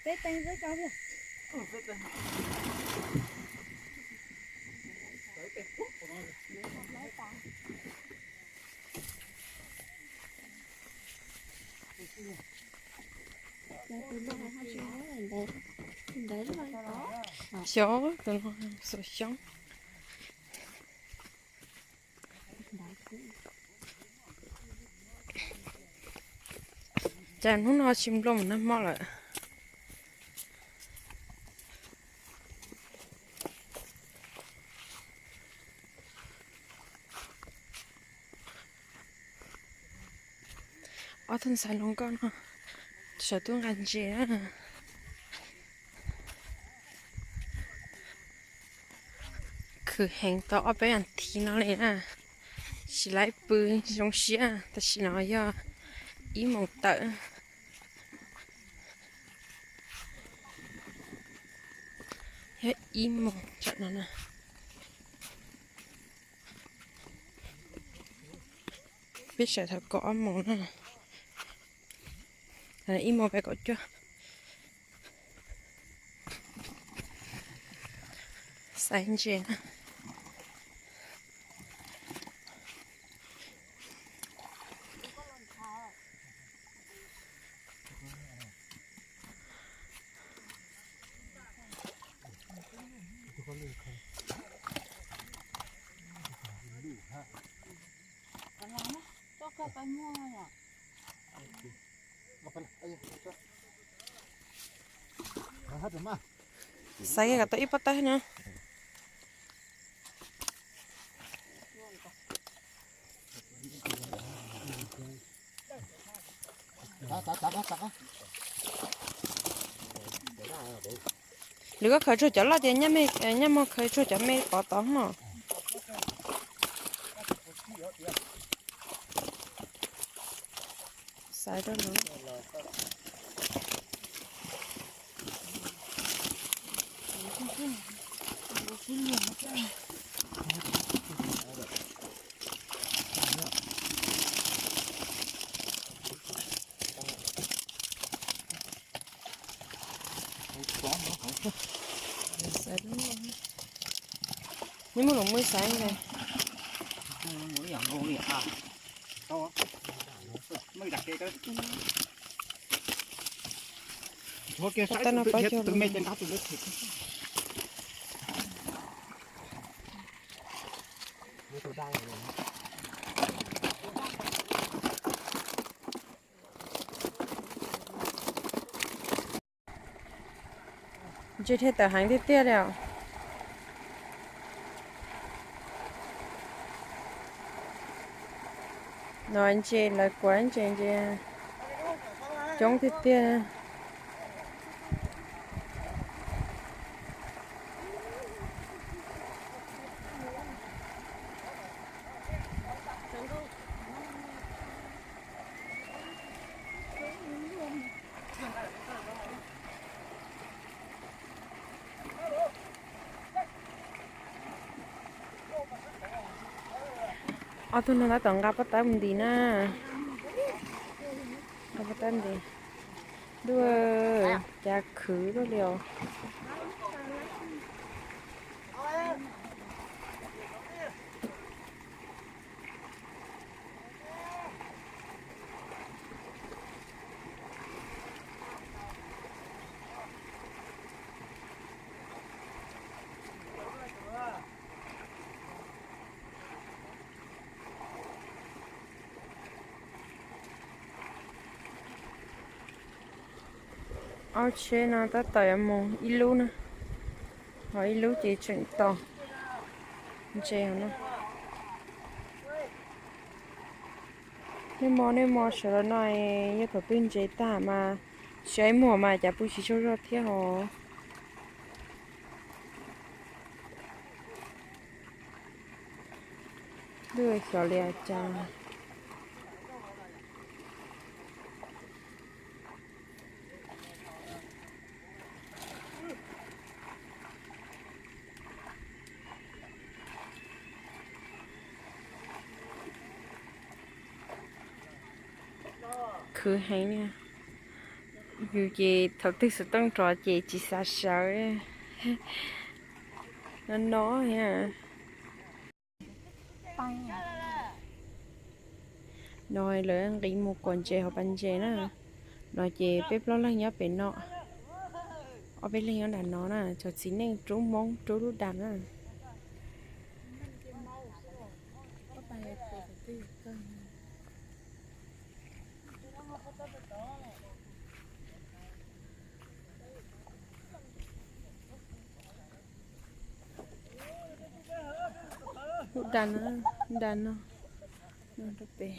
Peb teev xwb koj. Xyov tus no xuas xyoob. Cas hnub no tsis nplooj nag hmo lawm. Ob tug ntxhais hluas nkauj no sawv tuaj nqa ntses. Khwv heev tau ob peb as thiv no li na, tsis laib pw zoo siab. Tam sim no yog ib moos tawm, yog ib moos tsam no na. Peb sawv thaum kaum ob moos na, ib moos peb kaum cuaj. Xaiv ntses na. Xaiv kom tau ib pob tawb na. Lwm koj khaws tsuag cov loj ces nyaj mog khaws tsuag cov me pov tod mog. Xaiv rau lawv. Neb muaj lus muaj xaiv ntag. Tab no pab cog lus. Ntses thiaj tawm heev tiag tiag li os. No ntses lawv kuav ntses ntses coob tiag tiag. Ob tug no tab tom nqa pob tawb mus ntis na. Nqa pob tawb ntis. Ntuj, cas khwv luaj li os. Ob tsheb no tab tom yuav mus ib lub na, ho ib lub ces tseem tos ntses no. Nej mog nej mog sawv los no, yog thaum twg ntses tag mas sawv ib muag mas cas pw tsis tsaug zog thiab hos. Ntuj, xyov li cas. Khwv heev li. Yus ces thaum twg xov tooj rov ces tsis xav sawv. No no. No lawv nqis mus kom ntses hauv pas ntses na. No ces peb plaub leeg nyob pem no, ob peb leeg nyob nram no na, cov txiv neej rub Hmoob rub lub dam na. Lub dam no, dam no, no rau pem.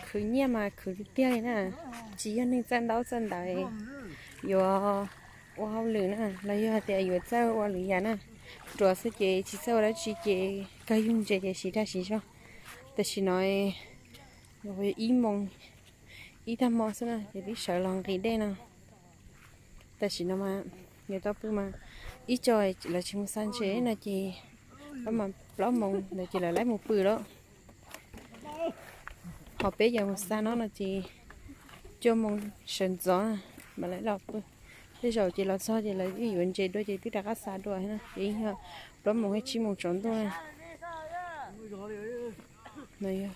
Khwv nyiaj mas khwv tiag tiag li na, tsis yog neeg txawj ntaub txawj ntawv yuav ua hauj lwm na, los yog tias yuav txawj ua lwm yam na, ruam xwb ces tsis txawj ua dab tsi ces kawg yug ntses ces siv dag siv zog. Tam sim no ib moos ib tag hmo xwb na ces peb sawv los nqis dej no. Tam sim no mas yuav tau pw mas ib co lawv tsis mus xa ntses no ces plaub moos ntawd ces lawv laib mus pw lawm. Ho peb yuav mus xa no no ces cuaj moos sawv ntxov mam li los pw. Tej zaum ces los txog ces lawv twb yuav ntses dua ces twb rov qab xa dua na, ces yog plaub moos thiab tsib moos tsaus ntuj na. No yog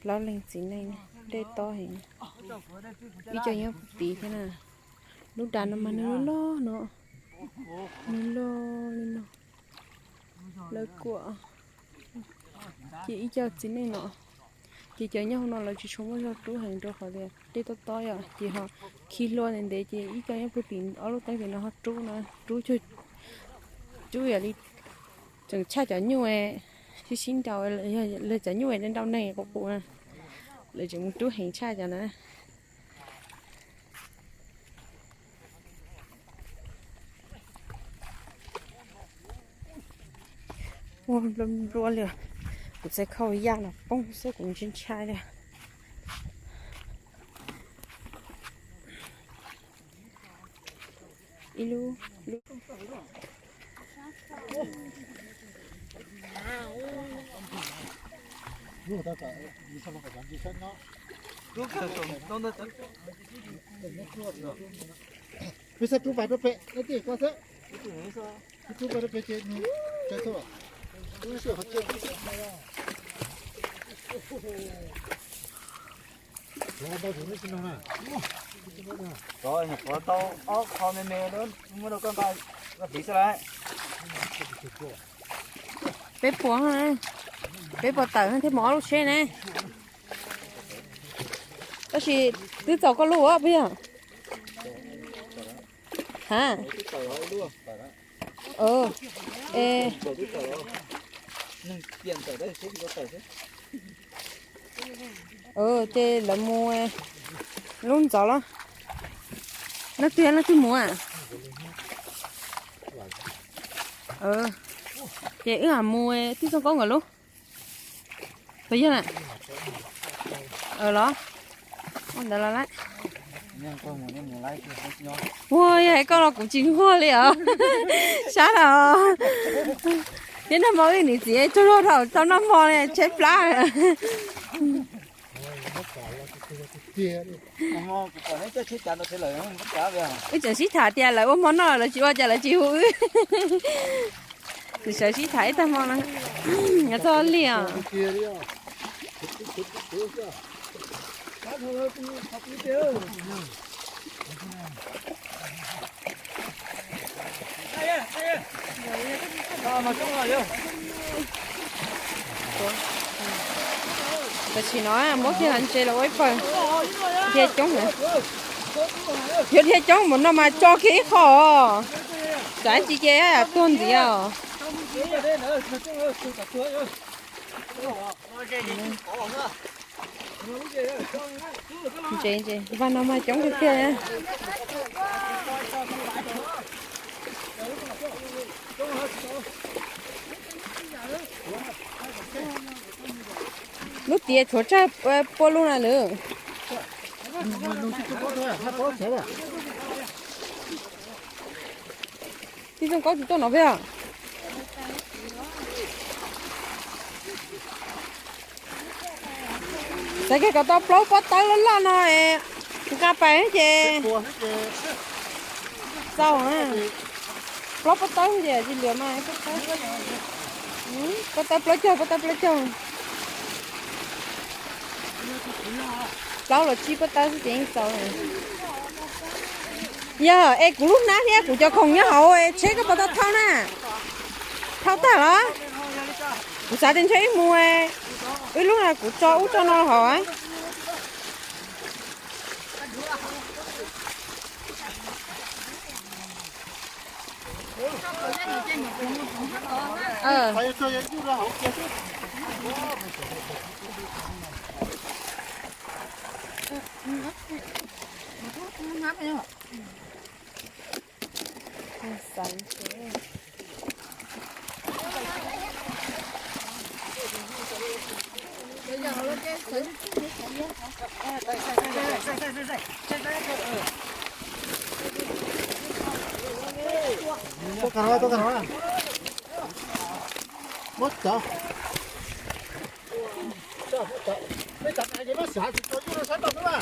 plaub leeg txiv neej, dej tob heev. Ib co nyob puag tid thiab na. Lub dam no mas nws loj loj no, nws loj li no. Lawv kuam ces ib co txiv neej no, ces cov nyob hauv no lawv tsis tshua muaj zog rub heev rau qhov tias dej tob tob yom, ces ho khi hlua ntev ntev ces ib co nyob puag tim ob lub teeb tim no ho rub no, rub cuag, rub yam li tseem tshaj cov nyuj sib sib nraus, lawv cov nyuj nrau neeg qus qus na, lawv tseem mus rub heev tshaj cov na. Ua nplua nplua li, kuv txhais khau yaj los poob xwb kuv ntshai ntshai li. Ib lub, lub. Peb xav rub pais rau pem, leej twg koj xwb. Rub pais rau pem ces nws, Qhov tau ob qho me me muab rau koj nqa, koj tiv xwb lauj. Peb puas, peb puas tawm thiab mus ob lub tsheb ne. Tab sis twb txaus koj lub puas yog? Ha. Ces lawv mus lub ntxov los, leej twg leej twg mus? Ces wb mam mus tib txoj koob nkawd lub. Puas yog na? Los ntawd los lawm. Ua yog koj los kuv tsis nquag li os. Sab los. Thiab nag hmo wb niam txiv tsaug zog thaum tau noj hmo li tshaib plab. Wb tseem sib tham tias lawv ua hmo noj lawv tsis ua cas lawv tsis hu wb. Sawv sib tham ib tag hmo no, txog li os. Tam sim no muab kiag hav ntses los ua ib pawg. Dhia coob na. Yog dhia coob mus no mas tso kiag ib qho. Tsam tsis ces tuag ntxiv os. Ntses ntses, vaj no mas coob tiag tiag. Lub tiav tshuav tsawg pua lug na lawm. Tib txooj kaub tsis tuaj no peb. Xav kiag kom tau plaub pob tawb loj loj no, nqa pais ces xaus na. Plaub pob tawb ces tsis liam mas pob tawb, pob tawb plaub caug, pob tawb plaub caug. Plaub los tsib pob tawb xwb ces yeej txaus. Yog es kuv lub hnab thiab kuv cov khoom nyob hauv, tsheb koj puas tau thauj na? Thauj tag los? Kuv xav tias ntshe wb mus, wb lub no kuv tso ub tso no hauv. Tuaj kag no, tuaj kag no. Muab cov, peb cov tas ces muab xav tsis tau yuj no saib tau xwb na.